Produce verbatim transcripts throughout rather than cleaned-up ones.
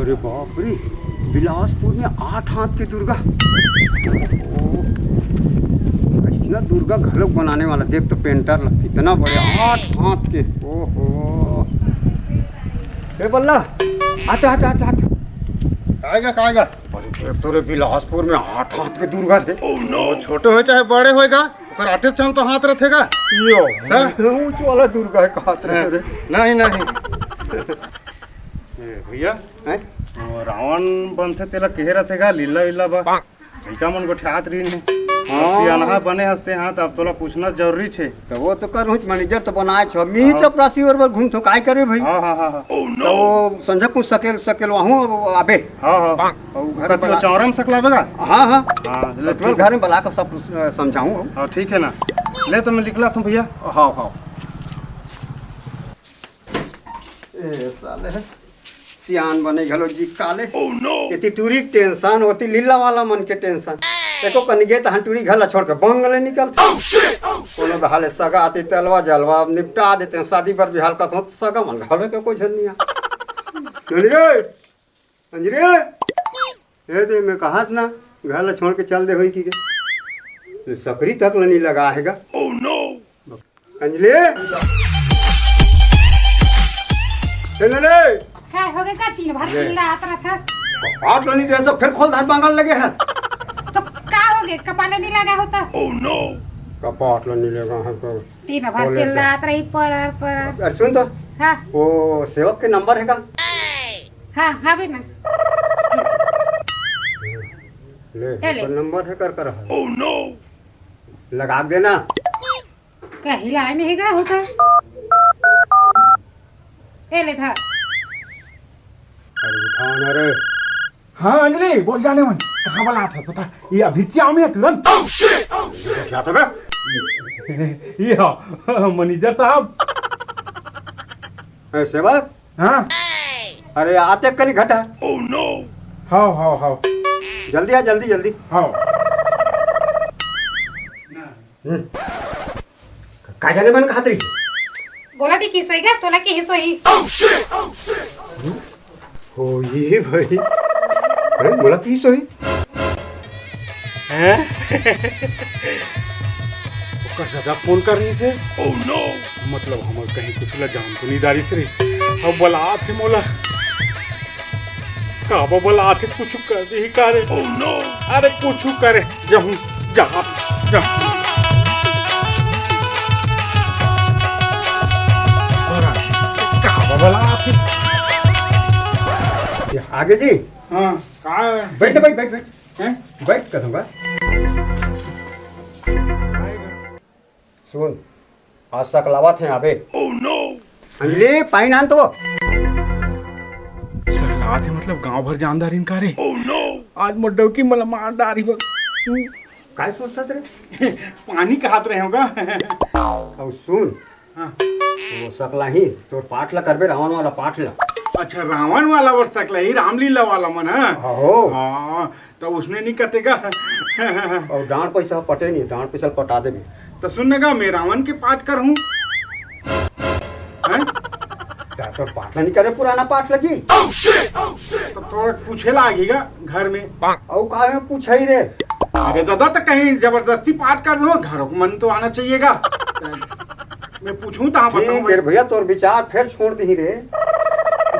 अरे बाप रे, बिलासपुर में आठ हाथ के दुर्गा। ओ, अइसना दुर्गा घलोक बनाने वाला। देख तो पेंटर ला, कितना बड़े, आठ हाथ के। ओहो। ए बल्ला, आते, आते, आते, आते। कायगा, कायगा? अरे देख तो रे, बिलासपुर में आठ हाथ के दुर्गा थे। ओ, छोटे होय चाहे बड़े होय गा, ओकर आठे चांद तो हाथ रथेगा। यो, हाँ? ऊंच वाला दुर्गा हे, कहात रहे रे। नहीं, नहीं। ए, भैया, हैं? वो रावण बनथे तेला कहे रथे गा, लीला वीला बा। लइका मन गोठियात रहिन हे। हाँ। अब सियानहा बने हस ते, हाँ, त अब तोला पूछना जरूरी छे। त वो तो करूँच, मैनेजर तो बनाए छो। मी हाँ। चपरासी ओर बर घूमथो, काय करबे भाई? हाँ, हाँ, हाँ, हाँ। त वो संझा कुछ सकेल, सकेलवाहूँ अब आबे। हाँ, हाँ। अउ घर कति वो बला- चौरा में सकलाबे गा? हाँ, हाँ। हाँ, ले, पेट्रोल ठीक हे। घर में बला के सब, अ, समझाहूँ। हाँ, ठीक हे ना। ले तो मैं निकलत हूँ भैया। हाँ, हाँ। ए, साले, सियान बने घलो जी काले। Oh, no! एती टूरी के टेंशन, ओती लीला वाला मन के टेंशन। एको कन गे तहन टूरी घर ला छोड़ के बंग ले निकलथे। कोनो दहाले सगा आती तलवा जलवा निपटा देते हैं, शादी बर बिहाल का सोच सगा मन घलो के कोई झन नहीं आ। नोनी रे, अंजरी, ए दे, मैं कहात ना, घर ला छोड़ के चल दे होई की के। सकरी तक ला नहीं लगा हेगा। Oh, no! अंजलि! ए, ले, ले। का हो गे का? तीन बार ले। चिल्लात रहा था। कपाट ला नहीं दे, सब फिर खोल धार मांगल लगे है। तो का हो गे? कपाट ला नहीं लगा होता? Oh, no! कपाट ला नहीं लगा है तो तीन बार खोले चिल्लात रही, परर, परर। अरे सुन तो। हाँ। वो सेवक के नंबर है का? हाँ, हाँ भी ना। ले, ले, ले। ओकर नंबर है कर, कर है। Oh, no! लगा देना। कहिला नहीं गा होता। ए ले था। अरे उठा ना रे। हाँ अंजलि, बोल जाने मन, कहाँ बलात हस बता, ये अभी चाव में है तुरंत। क्या था बे? ये हो, मैनेजर साहब। ए, सेवक? हाँ। अरे आते कनी घटा। Oh, no! हाव, हाव, हाव। जल्दी आ, जल्दी, जल्दी। हाव। हम्म। का जाने मन खात रही? बोला ठीक ही सोई गा, तोला के ही सोई। हो ये भाई। हैं, बोला की सोई? हैं? ओकर दादा फोन कर रही से? Oh, no! मतलब हमर कहीं कुछ ला जान तो नहीं डारिस रे। अब बलात हे मोला। का बा बलात हे, कुछ कर दे ही का रे? Oh, no! अरे कुछ करे, जाहूं, जा, जा। बड़ा, का बा बलात हे? ये आगे जी। हाँ, का है? बैठ, बैठ, बैठ, बैठ। हैं? बैठ, कथंगा। सुन, आज सकलावत हे आबे। Oh, no! ले, पानी आन तो। सकलावत हे मतलब गांव भर जानदार इनका रे। Oh, no! आज मोर डौकी मला मार डारी बा। काय सोचत रे? पानी कहात रहे होगा। अउ सुन, हाँ। वो सकलाही, तोर पाठ ला करबे, रावण वाला पाठ ला। अच्छा, रावण वाला बर सकलाही, रामलीला वाला मन, हाँ? हो। हाँ, तो उसने नहीं कतेगा। अउ डांड पैसा पटे नहीं, डांड पैसा पटा देबे। तो सुन ना गा, मैं रावण के पाठ करहूँ। हैं? क्या तोर पाठ ला नहीं करे, पुराना पाठ ला जी? तो थोड़ा पूछे लागेगा घर में। अउ का में पूछाई रे? अरे दादा, तो कहीं जबरदस्ती पाठ कर दो, घरों को मन तो आना चाहिएगा। मैं पूछूं तो हाँ ठीक बताऊं है मैं। रे भैया, तोर विचार फिर छोड़ दी रे।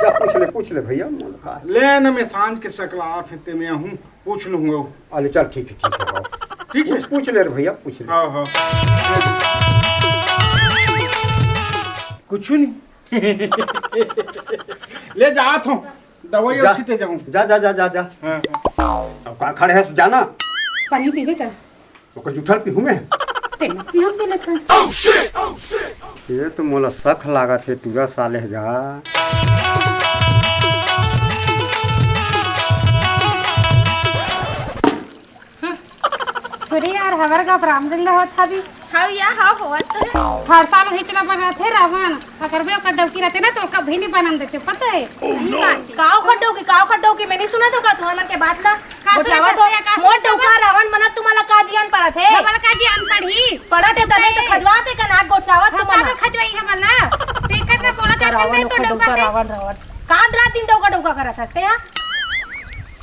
जा पूछ ले, पूछ ले भैया, मोला का। ले ना, मैं सांझ के सकलात हे ते में हूँ, पूछ लूंगा। अरे चल ठीक है, ठीक है, हाँ। ठीक है। पूछ, पूछ ले रे भैया, पूछ ले। हाँ, हाँ। कुछ नहीं। ले जात हूँ, दवाई जा। अच्छी ते जाऊँ। जा, जा, जा, जा, जा। हाँ, हाँ। अब का खड़े है, जाना। पानी पीबे का? ओकर जूठल पीहूं मैं। ते मत पी, हम पी लेथन। ये तो मोला सख लागत हे, टूरा साले गा। सुरी यार, हवर गा रामलीला होत हवी। हाव या, हाव होवत तो हे। हर साल हिचना बनाथे रावण, अगर वे ओकर डौकी रहते ना तो कभी नहीं बनन देते, पता है? Oh, no! काव खड्डो की, काव खड्डो की, मैं नहीं सुना तो का तुम्हारे मन के बात ला? का सुना गोठावा तो तो, या का मोर सुना डौका तो? रावण मना तुम्हाला का जियान पड़त हे? हमला का जियान पड़ही? पड़त हे तबे तो खजवा दे का नाक गोठावा हम तुम्हाला। काबर खजवाई हमला? ते कर ना बोला का रावण, नहीं तो ओकर डौका डौका से। रावण, रावण। का रात दिन डौका डौका करत हस ते, हाँ?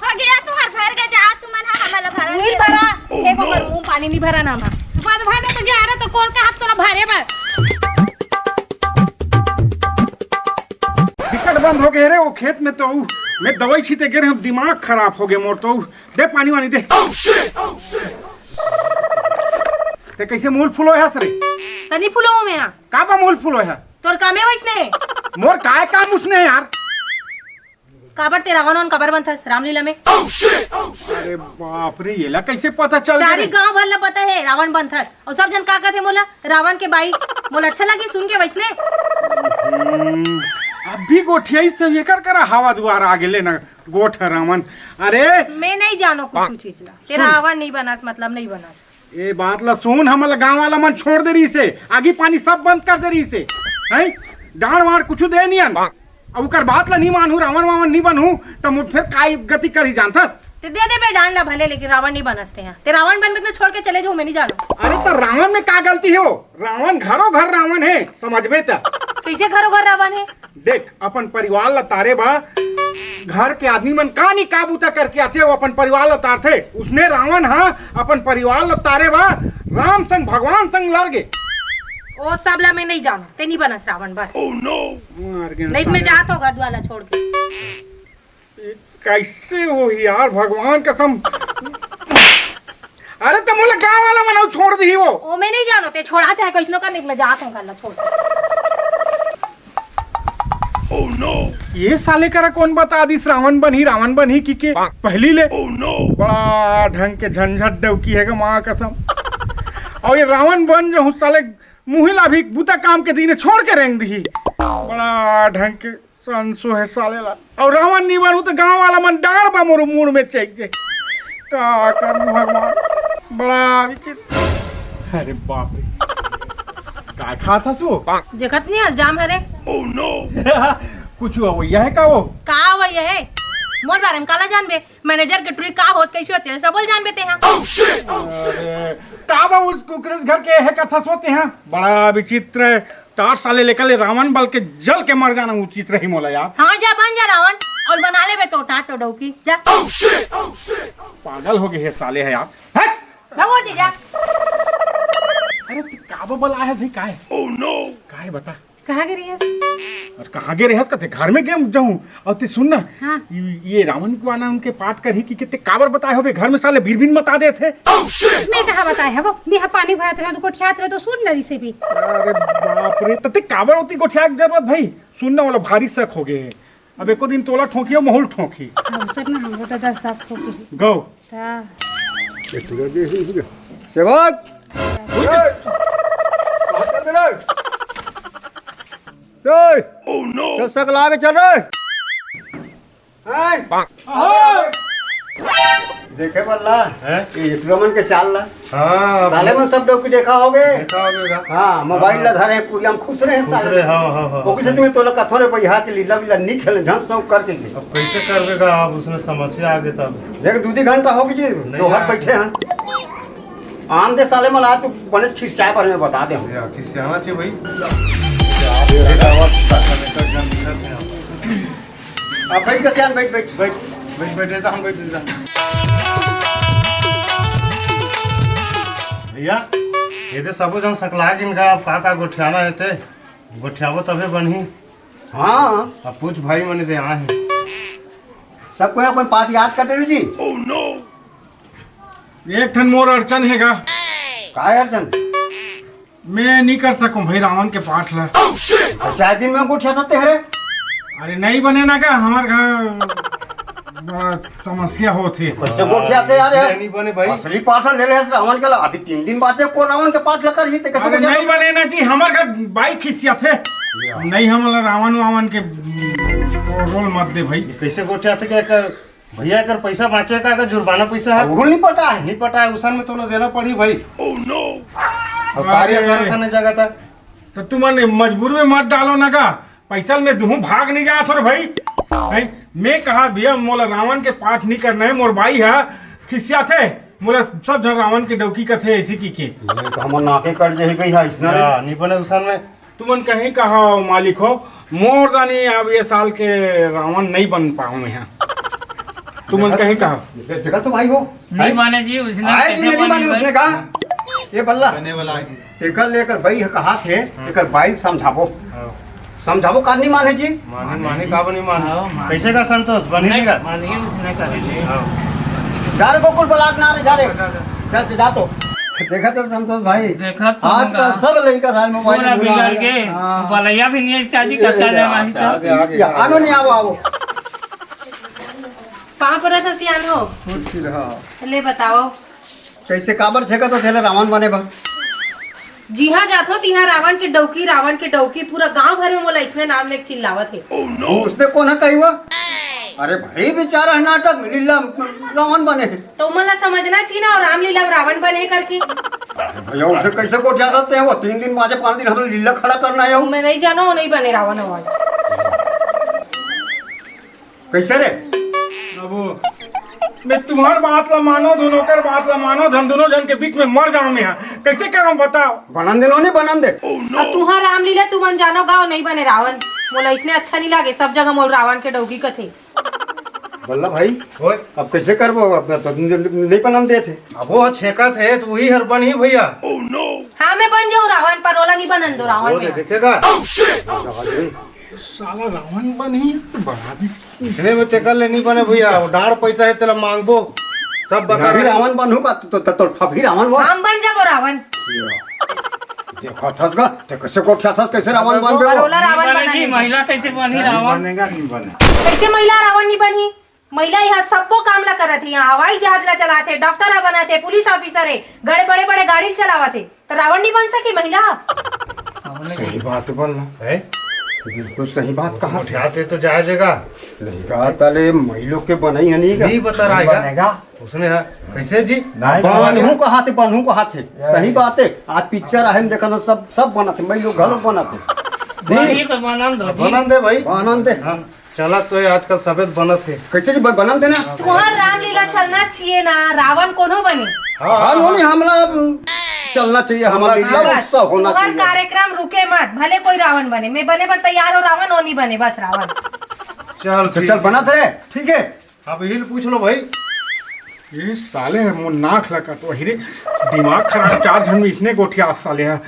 हो गया तुहर भर के, जा तुमन हा हमला भरा नहीं दे। भरा, हे बगर मुंह पानी नहीं भरा ना मा। बाद भर तो जा रहा तो कोन का हाथ तोला भरे बर। बिकट बंद हो गए रे वो खेत में तो। मैं दवाई छीते गे रहे, दिमाग खराब हो गए मोर तो। दे पानी वानी दे। ते कैसे मूल फुलो है सरे? सनी फुलो में, हाँ। का बा मूल फुलो है? तोर कामे वैसने हे। मोर काय काम उसने हे यार? काबर ते रावण वावण काबर बनथस रामलीला में? अरे बाप रे, येला कैसे पता चल सारी गे? गांव भर ला पता हे रावण बनथस। अउ सब झन का कथे मोला, रावण के बाई। मोला अच्छा लगी सुन के वैसने। हम्म, अभी गोठियाई से एकर करा हवा दुआर आ गेले ना, गोठ रावण। अरे मैं नहीं जानो कुछ चीज ला। ते सुन। रावण नहीं बनस, मतलब नहीं बनस। ए बात ला सुन, हमन ला गांव वाला मन छोड़ दे रहिसे, आगी पानी सब बंद कर दे रहिसे, हैं? डांड़ वांड़ कुछु दे नियन। अब उकर बात ला नी मानहू, रावण वावण नी बनहू, त मुझ फिर का गति करही जानथस? ते दे देबे डांड़ ला भले, लेकिन रावण नी बनस ते हा। ते रावण बनबे त छोड़ के चले जाहू, मैं नी जानों। अरे त रावण में का गलती हे वो? रावण घरो घर रावण हे, समझबे त। कैसे घरो घर रावण हे? देख, अपन परिवार ला तारे बा, घर के आदमी मन का नी का बूता करके आथे, वो अपन परिवार ला तारथे। उसने रावण हा अपन परिवार ला तारे बा, राम संग भगवान संग लड़ गे। ओ सब ला मैं नहीं जानों, ते नहीं बनस रावण बस। मार गे नहीं, मैं साले। जात हों घर दुआर ला छोड़ के। कैसे होही यार, भगवान कसम। अरे त मोला गांव वाला मन अउ छोड़ दिही वो। ओ मैं नहीं जानों, ते छोड़ा चाहे कैसनो कर, नहीं मैं जात हों घर ला छोड़। ये साले करा कोन बता दिस रावण बनही, रावण बनही कि के पहली ले। बड़ा ढंग के झंझट डौकी हे गा माँ कसम। अउ ये रावण बन जाहूं साले मुही ला भी बुता काम के दिन छोड़ के रेंग दिही। बड़ा ढंग के संसो हे साले ला। अउ रावण नी बनहूं त गांव वाला मन डांड़ बा मोर मुड़ में चेक जे। का करूं भगवान, बड़ा विचित्र। अरे बाप रे, का खात हस वो? देखत नहीं हस जाम हरे। कुछ हुआ वो, यह है का वो? का हुआ यह है? मोर बारे में काला जानबे? मैनेजर के टुरी का होत, कैसे होते, सब बोल जानबे ते हा। अरे, का बा उस कुकरेज घर के है कथा सोते हैं? बड़ा विचित्र है। तार साले लेकर ले रावण बल के जल के मर जाना उचित रही मोला यार। हाँ, जा बन जा रावण, अउ बना लेबे तो उठा तो डौकी, जा। पागल हो गए है साले है यार। हट! भगवती जा। अरे, तू का बा बल आया भाई, का है? का है बता? कहाँ गे रहिस? अरे कहाँ गे रहिस कथे, घर में गे जाहूं। अउ ते सुन ना, हाँ। ये, ये रावण को आना उनके पाठ करही कि, कि ते काबर बताए होबे घर में साले बिरबिन मता देथे। मैं कहाँ बताए हवं, मैं हा पानी भरत रहों, गोठियात रहों त सुन न रिसे भी। अरे बाप रे, त ते काबर होती गोठिया के जरूरत भाई? सुन ना, वाला भारी शक हो गए। अब एको दिन तोला ठोंकी, महू ल ठोंकी। हाँ, सुन ना, हमरो दादा शक हो गए। गौ। हाँ। सेवक! ए! बाहर कर दे रे। ए! चल सकला के चल रे। हैं? देखे बल्ला, हैं? ये युवराज मन के चाल ला। हाँ, साले मन सब डौकी देखा होगे। देखा होगे गा। हाँ, मोबाइल ला धरे, पुड़िया में खुश रहे खुश साले। रहे, हाँ, हाँ, हाँ। ओकरे से तुम्हें तोला कथों रे भैया के लीला वीला नहीं खेले, झन शौक करके के। अब कैसे करबे गा, अब उसमें समस्या आ गई तब। देख, दू दी घंटा हो गई जी, नहीं जोहर यार। बैठे हैं। आन दे साले मन, आज तो बने खिसियाए बारे में बता दे हम। या, खिसियाना चाहिए भाई। ये आवाज जन दिखत है। अब बैठ के सियान, बैठ, बैठ। बैठ, बैठ, बैठ, बैठ, हम बैठ, बैठ। भैया, ये दे सबो जन सकला गिन गा, अब का का गोठियाना हे ते? गोठियाबो तभे बनही। हाँ। अब पूछ भाई मने दे आहे। सबको अपन पाठ याद कर दे जी। एक ठन मोर अड़चन हे गा। का अड़चन? मैं नहीं कर सकूं भाई रावण के पाठ ला। अच्छा, दिन में गोठियाथे रे। अरे नहीं बने ना का, हमार घर बड़ा समस्या होत हे। कैसे गोठियाथे यार? ये नहीं बने भाई। असली पाठ ले ले रावण के ला। अभी तीन दिन बाचे को रावण के पाठ ला करही ते कैसे अरे गोठियाथे? नहीं बने ना जी, हमार घर बाई खिसियाथे। या। नहीं, हम रावण वावण के रोल मत दे भाई। कैसे गोठियाथे के कर भैया, एकर पैसा बांचे का, एकर जुर्माना पैसा है? वो नहीं पटा है। नहीं पटा है, उसन में तोला देना पड़ी भाई। Oh no! अब कार्य अरे। करत हन जगह तक। तो तुमन मजबूरी में मत डालो ना का, पैसा में दुहूं भाग नहीं जात हो रे भाई। नहीं, मैं कहा भैया, मोला रावण के पाठ नहीं करना है, मोर बाई है खिसियाथे, मोला सब झन रावण के डौकी कथे ऐसे की के। ये तो हमर नाके कट जाही भैया, इसना रे। या, नहीं बने उसन में। तुमन कहीं कहा मालिक हो, मोर दानी अब ये साल के रावण नहीं बन पाऊं मैं। तुमन कहे कहा? दे-, देखा तो भाई हो। नहीं माने जी, उसने आए कैसे दिन नहीं माने माने, भाई? उसने कहा, "ये बल्ला, बने वाला है। एकर लेकर भाई ह कहा थे, हाँ। एकर बाइक समझाबो।" हाँ। समझाबो का नहीं माने जी? माने, माने का नहीं माने? हाँ, माने। कैसे का संतोष? बने नहीं नहीं का? माने, उसने करे ले। हाँ। जा रे गोकुल, बलाक ना रे, जा रे। जा, जा, जा। जा, जा तो। देखा तो संतोष भाई, देखा तो आजकल होगा। सब लड़का साथ मोबाइल पूरा में घुला बिगड़ है। के, हाँ। बलैया भी नहीं है इसका जी, ये करता ले, जाना ही तो। आगे, आगे, या, आगे। आनो नहीं, आवो, आवो। पाँव परत हँव सियान हो। खुश रहो। ले बताओ। कैसे काबर छेकत हस एला रावण बने बर? जिहाँ जाथो तिहाँ रावण के डौकी, रावण के डौकी, पूरा गांव भर में मोला इसने नाम लेके चिल्लावत हे। उसने कोन ह कही हुआ? अरे भाई, बेचारा है नाटक में लीला रावण बने हे। तो मोला समझना चाहिए ना, और रामलीला में रावण बने करके। अरे भैया, उसे कैसे गोठियाथस तें? वो तीन दिन, पाँच, पाँच दिन हमने लीला खड़ा करना है। मैं नहीं जानो, वो नहीं बने रावण हो आज। कैसे रे? बाबू, मैं तुम्हार बात ला मानो धुन, ओकर बात ला मानो धुन, दोनों जन के बीच में मर जाऊं मैं। कैसे करूं बताओ? बनन दे लो, नहीं बनन दे। अब तुहार रामलीला तुमन जानो, गाँव नहीं बने रावण। मोला इसने अच्छा नहीं लागे, सब जगह मोल रावण के डौकी कथे। बल्ला भाई, ओए। अब कैसे करबो? अब तो तुम नहीं बनन देते। अब वो छेकत हे तो वही हर बनही भैया। हाँ, मैं बन जाऊं रावण, पर ओला नहीं बनन दो रावण वो में। दे देखेगा। साला रावण बनही तो बना भी। इसने में तेकर ले नहीं बने भैया, वो डाढ़ पैसा है तेला मांगबो तब बता। मैं भी रावण बनहूँ का? तो, तो, तो, तो भी रावण बन। हम बन जाबो रावण। देखा थस का, ते कैसे गोठियाथस, कैसे रावण बन बे? पर ओला रावण बने बना जी, नहीं। महिला कैसे बनी रावण? बनेगा, नहीं बने। कैसे महिला रावण नहीं बनी? महिला यहाँ सबको काम ला करत हे, यहाँ हवाई जहाज ला चलात हे, डॉक्टर ह बनत हे, पुलिस ऑफिसर हे, गड़े बड़े बड़े गाड़ी चलावत हे, तो रावण नहीं बन सके महिला? सही बात बोलना है। बिल्कुल सही बात कहा। गोठियाथे तो जाए देगा। नहीं कहा, ताले मई लोग के बनाई है नहीं का? नहीं बता रहा है। बनेगा। उसने है। कैसे जी? नहीं, बनहूँ कहा थे, बनहूँ कहा थे। सही बात है। आज पिक्चर आहे, हम देखा था, सब, सब बनत हे, मई लोग घलो बनत हे। बनी तो बनन दो जी। बनन दे भाई। बनन दे। हाँ। चला तो ये आजकल सफेद बनत हे। कैसे जी ब-, बनन देना? तुहार रामलीला चलना चाहिए ना, रावण कोनो बने। हाँ, हाँ, हाँ, हाँ। हमला अब चलना चाहिए, हमारा लीला बस, उत्सव होना तुहार चाहिए। कार्यक्रम रुके मत, भले कोई रावण बने, मैं बने बर तैयार हो रावण, वो नहीं बने, बस रावण। चल तो ठीक। चल बनत हे, ठीक है। अब यही पूछ लो भाई। ये साले मोर नाक लगा तो वही रे, दिमाग खराब, चार झन में इसने गोठिया साले है।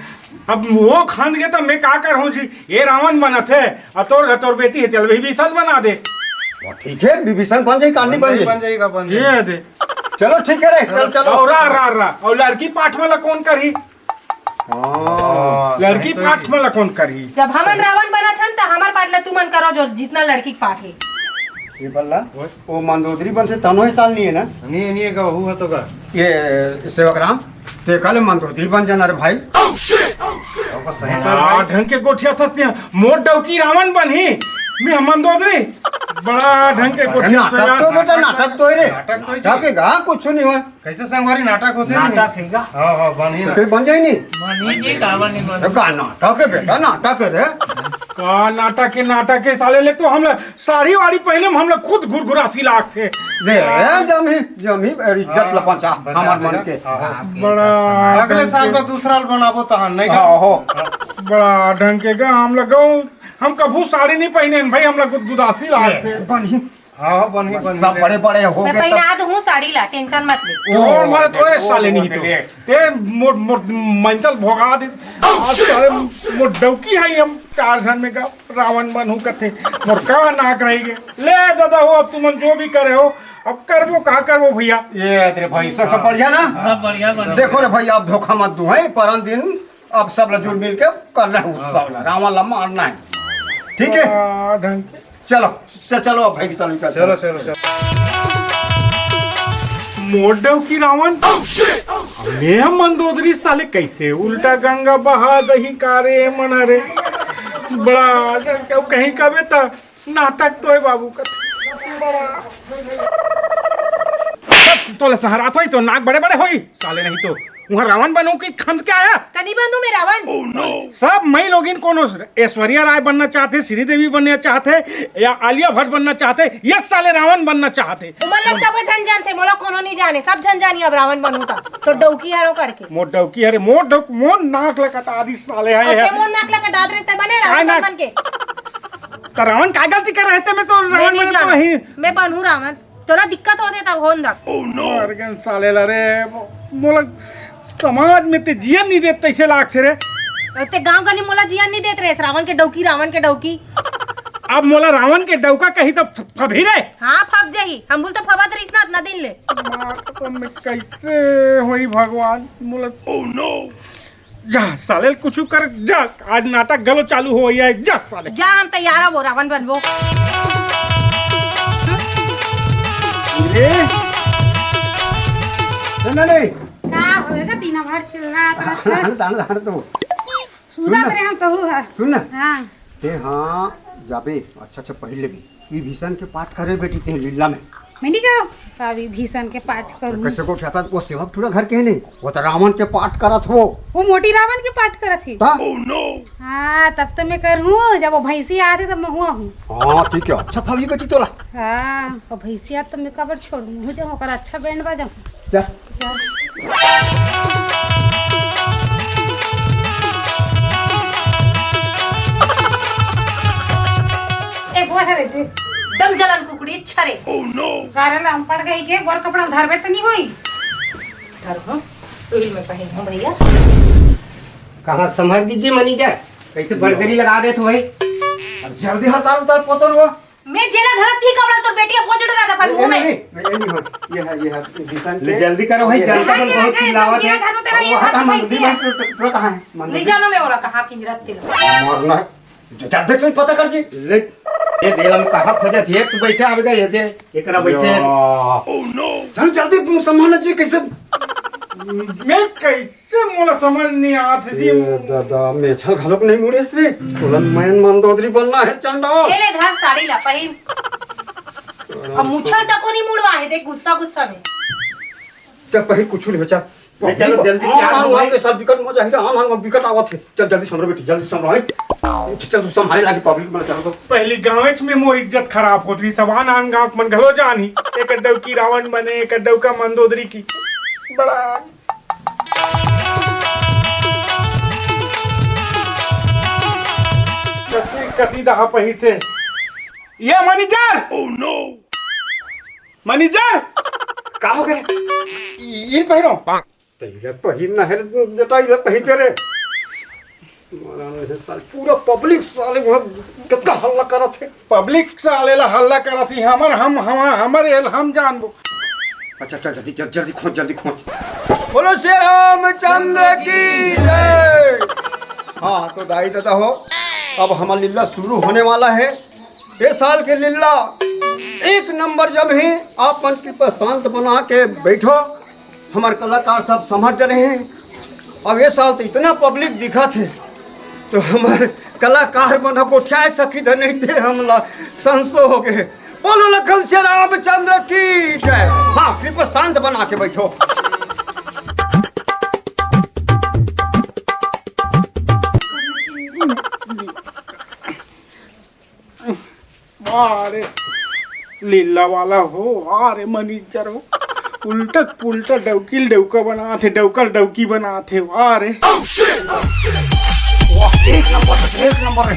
अब वो खंद के तो मैं का करहूँ जी, ये रावण बनत हे, अउ तोर घर तोर बेटी हे, चल विभीषण बना दे। वो ठीक है, विभीषण बन जाई, कांडी बन जाई। बन जाई का, बन जाई। ये दे। चलो ठीक है रे, चल चलो। अउ रा, रा, रा, अउ लड़की पाठ वाला कोन करही? हाँ, लड़की सही तो पाठ है। वाला कोन करही? जब हमन रावण बनत हन, त हमर पाठ ला तुमन करो, जो जितना लड़की के पाठ हे। ये बल्ला, ओए। वो मंदोदरी बनथे तनो हे साल नहीं है ना? नहीं, नहीं है का, वो है तो का? ये सेवक राम, तो ये काले मंदोदरी बन जाना रे भाई। अब सही तो है बड़ा भाई। ढंग के गोठियाथस तें, मोर डौकी रावण बनही, मैं मंदोदरी। बड़ा ढंग के अरे गोठियाथस नाटक यार। तो बेटा, नाटक तो है रे। नाटक तो है जी। नाटक है का? कुछ नहीं हुआ। कैसे संगवारी नाटक होथे नहीं? नाटक है का? हाँ, हाँ, बनही तो ना। कोई बन जाए नहीं? बनही जी, काबर नहीं बन? का नाटक है बेटा, नाटक है रे। का नाटक है, नाटक है साले, ले तो हम लोग साड़ी वाड़ी पहने में हम लोग खुद घुरघुरासी लागथे। दे, जमही, जमही, अरे इज्जत हाँ, लपचा, बचा हमार मन देगा। के। हाँ, हाँ। बड़ा अगले साल का दूसरा बनाबो तहन, नहीं हाँ, का? हो। बड़ा ढंग के गा हम लोग गऊ, हम कभू साड़ी नहीं पहने हैं भाई, हम लोग गुदगुदासी लागथे। बनही। हाँ, बनही, बनही सब ले। बड़े बड़े हो मैं गए तब। पहना दूँ साड़ी ला, tension मत ले। ओ, मोर मारे तोरे ओ, साले नहीं तो। ले। ते मोर, मोर मंचल भोगा दे। आज साले मोर डौकी है, हम चार झन में का रावण बनहूँ कथे। मोर का नाक रही गे। ले दादा हो, अब तुमन जो भी करे हो, अब करबो का करबो भैया। ये तेरे भाई, सब, सब बढ़िया ना? सब बढ़िया बन। देखो रे भाई, आप धोखा मत दो, है? परन दिन अब सब ला जुड़ मिल के करना है उत्सव ला, रावण ला मारना है, ठीक है? हाँ, ढंग से। चलो, च-, चलो अब भाई की चालू कर। चलो, चलो, चलो। मोर डौकी रावण, मैं मंदोदरी साले कैसे उल्टा गंगा बहा दही का रे मन रे। बड़ा डर, कहीं कबे त नाटक तो है बाबू का। बड़ा। तोला सहरात होई तो नाक बड़े बड़े होई, साले नहीं तो। उहाँ रावण बनहूँ कि खंद के आया? कनी बनहूँ मैं रावण। सब मई लोगिन कोनो ऐश्वर्या राय बनना चाहथे, श्रीदेवी बनना चाहथे या आलिया भट्ट बनना चाहथे, ये साले रावण बनना चाहथे। उमन ला सब झन जानथे, मोला कोनो नहीं जाने, सब झन जानी अब रावण बनहूँ त। तो डौकी हरो करके। मोर डौकी हरे, मोर डौक-, मोर नाक ला कटा दिस साले है। ओके, मोर नाक ला कटा दे, ते बने रावण बन के। तो रावण का गलती करे हे ते में तो मैं रावण नहीं बने तो जानंव। नहीं। मैं बनहूं रावण। तोला दिक्कत होथे तब होन दा। मर गेन साले ला रे। मोला समाज में ते जियन नहीं देत तइसे लागथे रे। ते गांव गली मोला जियन नहीं देत रे, रावण के डौकी, रावण के डौकी। अब मोला रावण के डौका कही तब फबही रे। हाँ, फब जाही। हम बोल तो फबत रहिस ना अतना दिन ले। माँ कसम में कइसे होही भगवान, मोला। जा साले कुछ कर जा, आज नाटक गलो चालू हो गया है, जा साले। जा, हम तैयार हबो, रावण बनबो। रे। सुन ना रे। का होएगा, दिन भर चिल्लात रहत हस। दान, दान, दान तो। सुन सुतत ना। रहे हम कहू है। सुन ना। हाँ। ते हाँ जाबे, अच्छा, अच्छा, पहिर लेबे। विभीषण के पाठ करे बेटी ते लीला में। मैं नहीं करो। का विभीषण के पाठ करूँ? कैसे को उठाता, वो सेवक थोड़ा घर के है नहीं, वो तो रावण के पाठ करत हो। वो मोटी रावण के पाठ करत ही। ता? हाँ, तब तो मैं करहूँ, जब वो भैंसी आथे तब मैं हुआ हूँ। हाँ, ठीक है, अच्छा फौजी बेटी तोला। हाँ, वो भैंसिया तो मैं काबर छोड़ूँ, मुझे ओकर अच्छा बैंड बजाऊँ। जा। ए, बोल रे जी। दम जलन कुकड़ी, छरे। सारे ला हम पड़ गई के, बोर कपड़ा धरबे तो नहीं होई। धर हो, सुहिल में पहिन हो भैया। कहाँ संभर दीजिए मनीजा, कैसे बड़गरी लगा देत हो भाई। अब जल्दी हड़ताल उतार पोतन हो। मैं जेला धरत थी कपड़ा, तोर बेटी अब वो जोड़े रहा था, पर नहीं, मुंह में। नहीं, नहीं, ये नहीं हो, ये है, ये है, विभीषण ले के। जल्दी करो भाई, ये है। जनता मन बहुत चिल्लावत है। जेला धर, तेरा ये वो हटा, हाथ मंत्री में मंत्री तो, तो कहाँ है? मंत्री नहीं जानो मैं, और कहाँ की रख के। मरना है। जा, जा, देख, तुम पता कर जी। ले, ये देला में कहाँ खोजत है? तू बैठा आवेगा, ये दे, एकरा बैठे। या। चल, जल्दी, तुम संभाल जी, कैसे? मैं कैसे, मोला समझ नहीं आत जी। ए दादा, मेछल घलोक नहीं मुड़ेस रे। तोला मैं मंदोदरी बनना है, चंडा। ये ले, धर साड़ी ला, पहिन। अब मुछल तको नहीं मुड़वा है, देख, गुस्सा, गुस्सा में। चल, पहिर, कुछ नहीं हो, चल। ले, चलो, जल्दी आन, तैयार आन, हो आन, भाई। के साथ बिकट मजा आही, आन, आन, बिकट आवत है। चल, जल्दी संभरो बेटी, जल्दी संभरो, हैं? चल, तू संभाले लागे पब्लिक मन, चलो तो। पहली गाँवेच में मोर इज्जत खराब होत रही, सब आन, आन गाँव के मन घलो जानी। एक डौकी रावण बने, एक डौका मंदोदरी की। बड़ा कति, कति दहा पहिरथे। ये मैनेजर! मैनेजर! का हो गए? ई, ई पहिरो। तो इधर पहिर ना है, बेटा, इधर पहिर के रे। मारा नहीं है साल, पूरा पब्लिक साले वहाँ कितना हल्ला करत है। पब्लिक साले ला हल्ला करत ही, हमर, हम, हम, हमर एल हम जानबो। अच्छा, चल जल्दी, जल्दी, जल्दी खोज, जल्दी खोज। बोलो श्री रामचंद्र की जय। हाँ, तो दाई दादा हो, अब हमारा लीला शुरू होने वाला है। ये साल के लीला एक नंबर जमही, आप मन कृपा शांत बना के बैठो। हमारे कलाकार सब समझ रहे हैं। अब ये साल तो इतना पब्लिक दिखत हे, तो हमारे कलाकार मन ह गोठियाए सकी थे, नहीं थे हमला संसो हो गए। बोलो लखन से रामचंद्र की जय। हाँ, कृपा शांत बना के बैठो। वाह रे, लीला वाला हो, वाह रे, मनीजर हो, उल्टा पुल्टा डौकी ल डौका बनात हे, डौका ल डौकी बनात हे, वाह रे। वाह, एक नंबर, एक नंबर रे,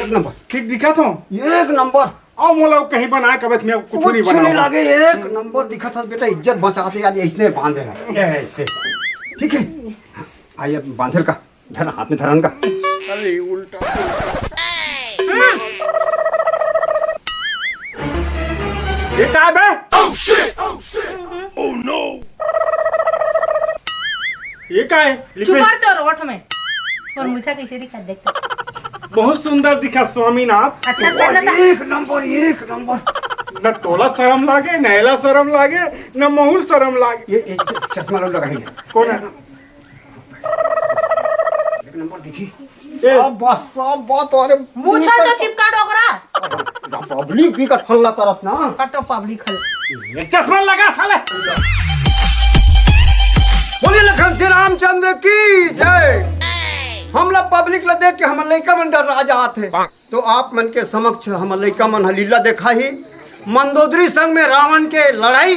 एक नंबर। ठीक दिखत हो? एक नंबर। अउ मोला कहीं बनाए कबे, मैं कुछ कुछ नहीं नहीं बनाऊंगा। लागे, एक नंबर दिखत हस बेटा, इज्जत बचाते आज ऐसने बांधे रहे। ऐसे। ठीक है, आइए बांधे का। धर, हाथ में धरन का। अरे, उल्टा। ये का है बे? ये का है? चुप कर तो रोट में। और मुझे कैसे दिखा, देख तो। बहुत सुंदर दिखा स्वामीनाथ। अच्छा, वाह, पहले तो एक नंबर, एक नंबर। न तोला शर्म लागे, न एला शर्म लागे, न महूल शर्म लागे। ये एक चश्मा लोग लगाएंगे। कौन है? एक नंबर दिखी। ए। सब बात, सब बात, अरे मुछा तो चिपका डोकरा। पब्लिक भी का ठल्ला करत ना। पर तो पब्लिक हल। ये चश्मा लगा साले। बोलिए लखन श्री रामचंद्र की जय। हमला पब्लिक ला देख के हमर लइका मन डर्रा जात हे। तो आप मन के समक्ष हमर लइका मन ह लीला देखाही। मंदोदरी संग में रावण के लड़ाई।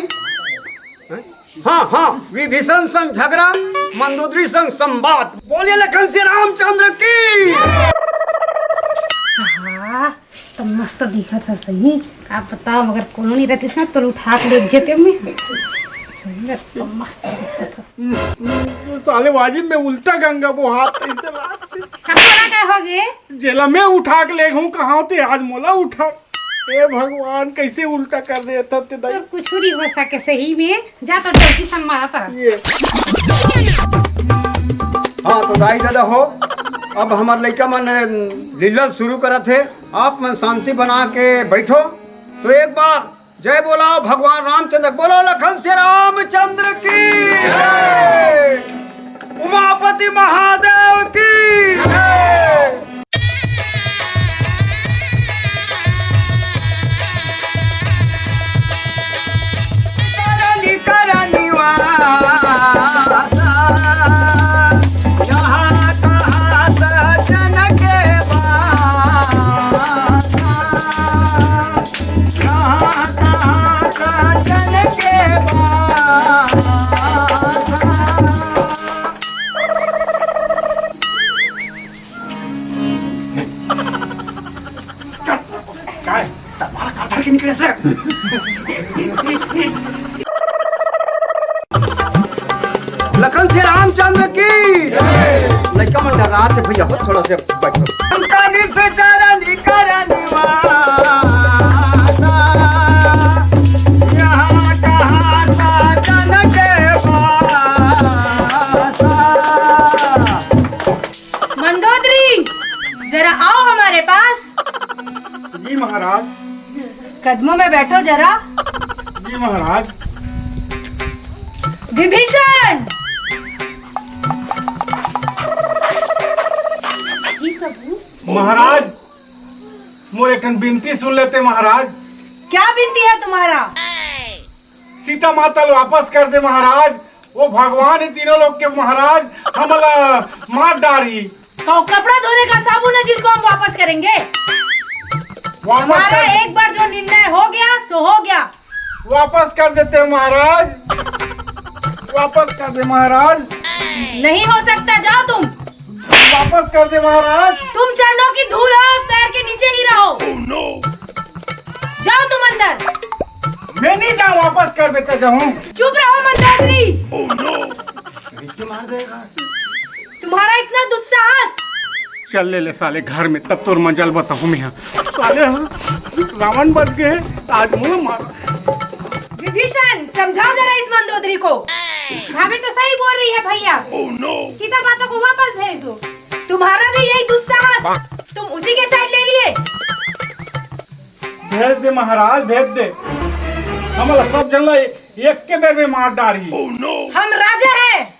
हैं? हाँ, हाँ, विभीषण संग झगड़ा, मंदोदरी संग संवाद। बोलिए लखन श्री रामचंद्र की। हाँ, तो मस्त दिखत है सही। का बताओ, मगर कोनो नहीं रहती ना तो उठा के ले जेते में। सही में तो मस्त दिखत है। साले वाजिब में उल्टा गंगा वो हाथ कैसे लागते? कपड़ा का हो गए? जेला मैं उठा के ले हूँ कहाँ ते आज मोला उठा। ए भगवान, कैसे उल्टा कर देता ते दाई। तो कुछ नहीं हो सके सही में। जा तो डौकी संभाला तर। ये। हाँ तो दाई दादा हो, अब हमार लइका मन लीला शुरू करत हे। आप मन शांति बना के बैठो। तो एक बार जय बोला भगवान रामचंद्र, बोलो लखन से रामचंद्र की जय, उमापति महादेव की जय। करनी करनी वाला, यहाँ कहाँ सजन के बासा। कहाँ, कहाँ काजल के बासा। काय? तलवार का धर के निकले से। लखन से रामचंद्र की। लइका मन डरात हे भैया, हो थोड़ा से बैठो। हम कानी से चारा निकारा निवासा, यहाँ कहाँ का जन के वासा। मंदोदरी, जरा आओ हमारे पास। जी महाराज। कदमों में बैठो जरा। जी महाराज। विभीषण। जी प्रभु। महाराज, मोर एक ठन बिनती सुन लेते महाराज। क्या बिनती है तुम्हारा? सीता माता ल वापस कर दे महाराज। वो भगवान हे तीनों लोग के महाराज, हमला मार डारी। तो कपड़ा धोने का साबुन है जिसको हम वापस करेंगे? वापस हमारा कर एक बार जो निर्णय हो गया सो हो गया। वापस कर देते हैं महाराज, वापस कर दे महाराज। नहीं हो सकता, जाओ तुम। वापस कर दे महाराज। तुम चरणों की धूल हो, पैर के नीचे ही रहो। जाओ तुम अंदर। मैं नहीं जाऊँ, वापस कर देते जाऊँ। चुप रहो मंदोदरी। तुम्हारा इतना दुस्साहस। चल ले, ले साले घर में, तब तोर मजल बताहूँ मैं। साले रावण बच गए, आज मुँह मार। विभीषण, समझाओ जरा इस मंदोदरी को। भाभी तो सही बोल रही है भैया। सीता माता को वापस भेज दो। तुम्हारा भी यही दुस्साहस, तुम उसी के साइड ले लिए। भेज दे महाराज, भेज दे। हमला सब झन ला एक के बेर में मार डारी। हम राजा हैं।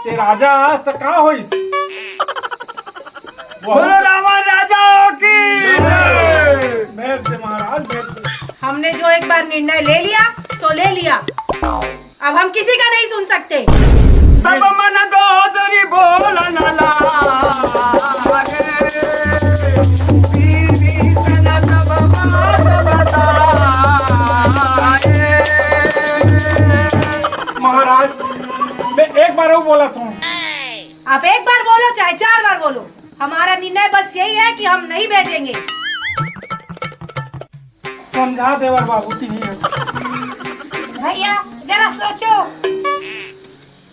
ते राजा आस त का होइस? बोलो रावण राजा की जय। भेज दे महाराज, भेज दे। हमने जो एक बार निर्णय ले लिया सो ले लिया, अब हम किसी का नहीं सुन सकते। तब मंदोदरी बोलन लागे, विभीषण तब बात बताए। महाराज, मैं एक बार अउ बोलत हूँ। आप एक बार बोलो चाहे चार बार बोलो, हमारा निर्णय बस यही है कि हम नहीं भेजेंगे। समझा देवर बाबू, तिही है। भैया, जरा सोचो,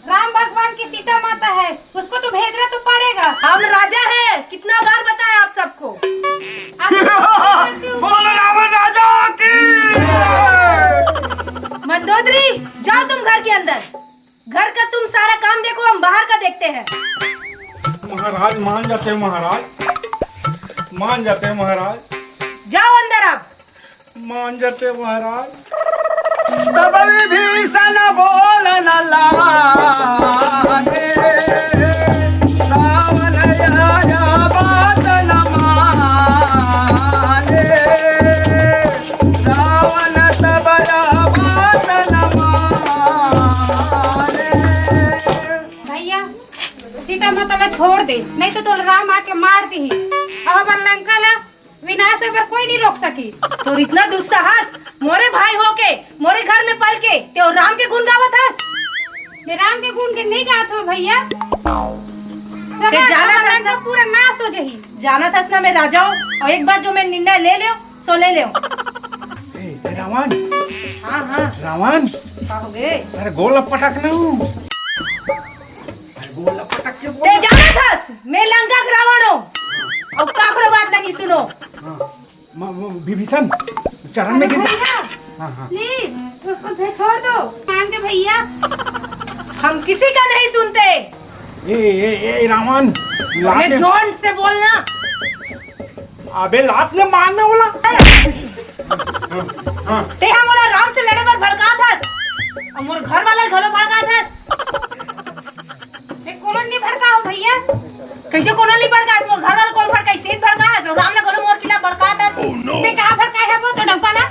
राम भगवान की सीता माता है, उसको तो भेजना तो पड़ेगा। हम राजा हैं, कितना बार बताएं आप सबको। आप बोल रावण राजा की। मंदोदरी, जाओ तुम घर के अंदर, घर का तुम सारा काम देखो, हम बाहर का देखते हैं। महाराज मान जाते हैं महाराज, मान जाते हैं महाराज। जाओ अंदर आप। मान जाते महाराज। तब विभीषण बोलन लागे, रावण आया बात न माने, रावण तब आया बात न माने। भैया, सीता माता ला छोड़ दे, नहीं तो तोला राम आके मार दिही। अब हमर लंका ला विनाश होय बर कोई नहीं रोक सकी। तोर इतना दुस्साहस, मोरे भाई होके मोरे घर में पल के तें राम के गुण गावत हस। मैं राम के गुण के नहीं गात हूँ भैया। ते जाना हमर लंका पूरा नाश हो जाही। जानत हस ना, मैं राजा हूँ, और एक बार जो मैं निर्णय ले लेव, सो ले लेव। ए, ए, रावण। हाँ, हाँ। रावण। का हो गे? अरे, गोड़ ल पटक ना। अरे, गोड़ ल पटक के बोल। ते जानत हस, मैं लंका के रावण हूँ। अब काकरो बात नहीं सुनो। हाँ। म-, म-, विभीषण, चरण में गिर। भैया, हाँ, हाँ। प्लीज, उसको छोड़ दो। मान के भैया। हम किसी का नहीं सुनते। ए, ए, ए, रावण, अरे, लात ले। जोर से बोलना। अबे, लात ले मारने वाला। हाँ, हाँ। ते हा मोला राम से लड़े बर भड़कात हस, अउ मोर घर वाला घलो भड़कात हस। मैं कोनो नहीं भड़का हो भैया। कैसे कोनो नहीं भड़का? मोर घर वाला कौन भड़का? स्थित भड़का है, सो राम ने घलो मोर किला भड़का दे। मैं कहाँ भड़का है वो तो डौका ना?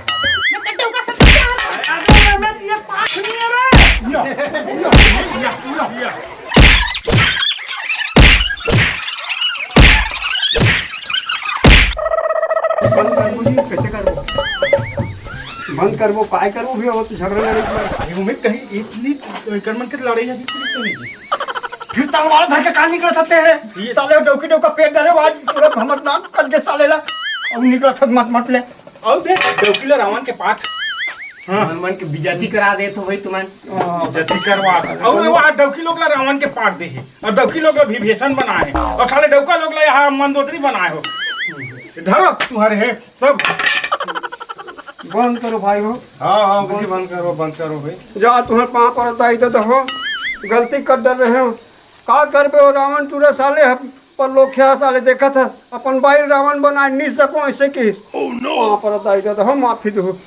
मैं तो डौका समझ क्या होता है? अरे, मैं ये पास नहीं है रे। या, या, या, या, या। बंद करबो जी, कैसे करबो? बंद करबो, काय करबो भी हो, तू झगड़ा लड़े के बाद। अरे, उमें कहीं इतनी कर मन के लड़ाई लगी, पुलिस तो नहीं जी। फिर तलवार धर के कहाँ निकलत हते रे? ये साले डौकी डौका पेट डाले, आज पूरा हमर नाक कट गए साले ला। अब निकलत हत मत मत ले। अउ देख, डौकी ला रावण के पाठ। हाँ। मन मन के बेइज्जती करा देत हो भाई तुमन। जति करवा। अउ वो डौकी लोग ला रावण के पाठ दे हे। अउ डौकी लोग ला विभीषण बनाए हे। अउ साले डौका लोग ला यहाँ मंदोदरी बनाए हो। धरो तुम्हारे हे सब। बंद करो भाई हो। हाँ, हाँ, गुरुजी, बंद करो, बंद करो भाई। जा, तुम्हारे पाँव पर दाई दे दो हो। गलती कर डर रहे हो। का करबे हो रावण टूरा साले, हम पर लोग क्या साले देखत हस, अपन बाई रावण बनाए नहीं सको ऐसे की। पाँव पर दाई दे दो हो, माफी दो।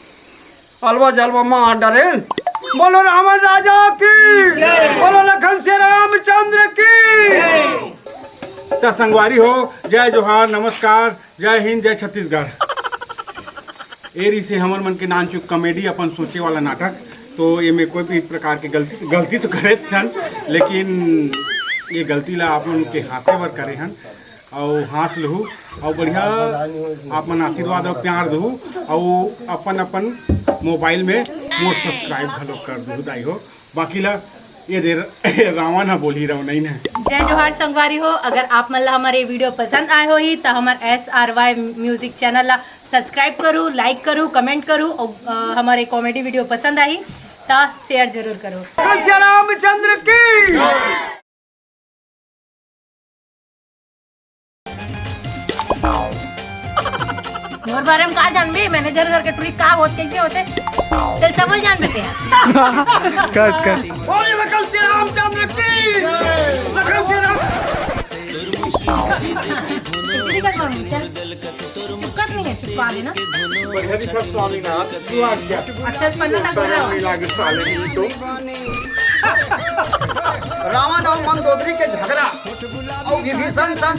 अलवा जलवा मार डरे। बोलो रावण राजा की, बोलो लखन से रामचंद्र की। त संगवारी हो, जय जोहार, नमस्कार, जय हिंद, जय छत्तीसगढ़। ए रिहिसे हमर मन के नानचुक कॉमेडी, अपन सोचे वाला नाटक। तो एमे कोई भी प्रकार के गलती, गलती तो करे हन, लेकिन ये गलती ला आप मन के हाँसे बर करे हन, अउ हाँस लहू, अउ बढ़िया आप मन आशीर्वाद अउ प्यार दहू, अउ अपन अपन मोबाइल में मोर सब्सक्राइब घलो कर दहू दाई हो। बाकी ला ये दे रावण ह बोली रहो नहीं ना। जय जोहार संगवारी हो, अगर आप मन ला हमारे वीडियो पसंद आए होही त हमर S R Y music channel ला सब्सक्राइब करू, लाइक करू, कमेंट करू, अउ, अ, हमारे कॉमेडी वीडियो पसंद आही त शेयर जरूर करू। लखन से रामचंद्र की। मोर बारे में का जानबे? मैनेजर घर के टुरी का होत, कैसे होते? चल, समझ जान बेटे। कट, कट। बोल लखन से रामचंद्र की। लखन से राम। चिपकत नहीं है, चिपका देना। बढ़िया दिखा स्वामीनाथ, तू आ गया। अच्छा, स्पंदन लग रहा है। नहीं लागे साले नहीं तो। रावण अउ मंदोदरी के झगड़ा अउ विभीषण संग